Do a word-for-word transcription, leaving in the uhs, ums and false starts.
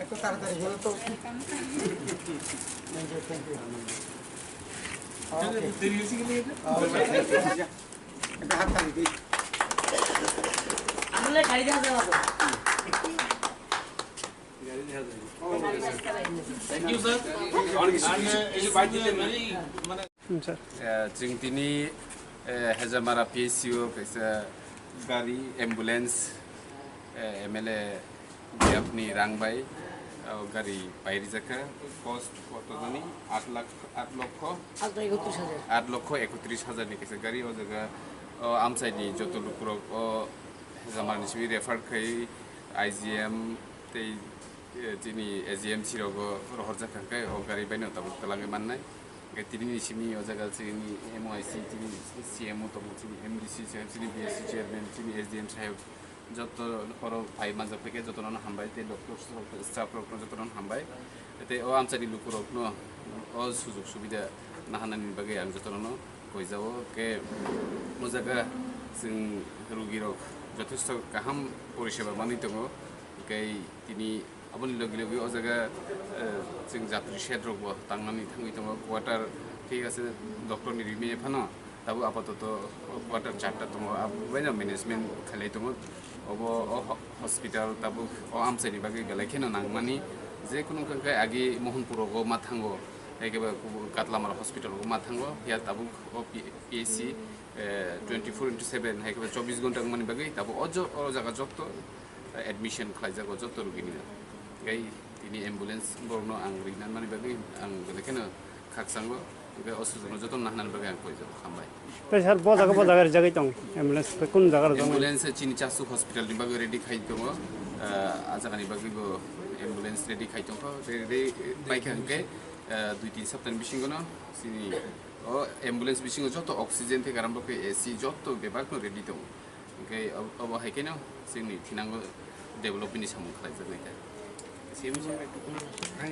তো তাড়াতাড়ি গেলে তো। Thank you, thank you. Okay. Okay, thank you. একটা হাত তালি দিই। Thank you, sir. And, uh, it's, uh, very, মানে, Hmm, sir. Eh, chwng tini, eh, Hejamara P H C o kaisa gari, ambulance, eh, M L A biyapni rang bai, o gari pai rijak kha. Cost koto jani? Aat lakh, aat lokho? Aat lokho ekotris hajar. Aat lokho ekotris hajar ni kaisa gari. O jaga, o amchaini joto lukurok o Hejamara ni simi refer khai I G M tei, eh, chini A G M C rogo rohorjak kha, hwnkhe o gari baino tabuk twlangwi mannai. Hwnkhe tini ni simi o jaga chini M O I C, chini C M o tongo, chini M D C, chini B S C chairman, chini S D M saheb, joto oro phai manjak phaikhe jotono hambai tei doctor, staff rokno jotono hambai. Tei o amchaini lukurokno o sujok subida nahanani bagwi ang jotono koijao. Hwnkhe o jaga chwng rugirok jothesto kaham poriseba manwi tongo. Hwnkhe tini aboni logi logi o jaga, eh, chwng jatri shed rokbo tangnani thangwi tongo, quarter, thik ase, doctor ni rimani phano tabuk apatoto o quarter charta tongo, abo baino management khailai tongo. Obo o ho-, hospital tabuk o amchaini bagwi belai kheno nangmani, je kunu wngkha khe agi Mohanpur rogo ma thango, hai khe ba Katlamara hospital rogo ma thango, phiya tabuk o P-, P H C, eh, twenty four into seven, hai khe ba chobbish ghonta wngmani bagwi tabuk o jo-, o jaga jotto admission khlaijago joto rugini. Tei tini ambulance borokno ang rinani bagwi ang belai kheno khakchango, tei o sujokno jotono nahanani bagwi ang koijago. Hambai. Tei sir, bo jaga, bo jaga rijagwi tong ambulance, tei kun jaga rwjaknai? Ambulance chini Chasuk hospital ni bagwi ready khai tongo, ah, a jagani bagwi bo ambulance ready khai tongkha, ready paikha hwnkhe, ah, dui tin saptani bisingono chini o ambulance bisingo joto oxygen tei garam rok khe A C joto bebak no ready tongo. Hwnkhe ob-, obo hai kheno chini thinango development ni samung khlaijaknai kha.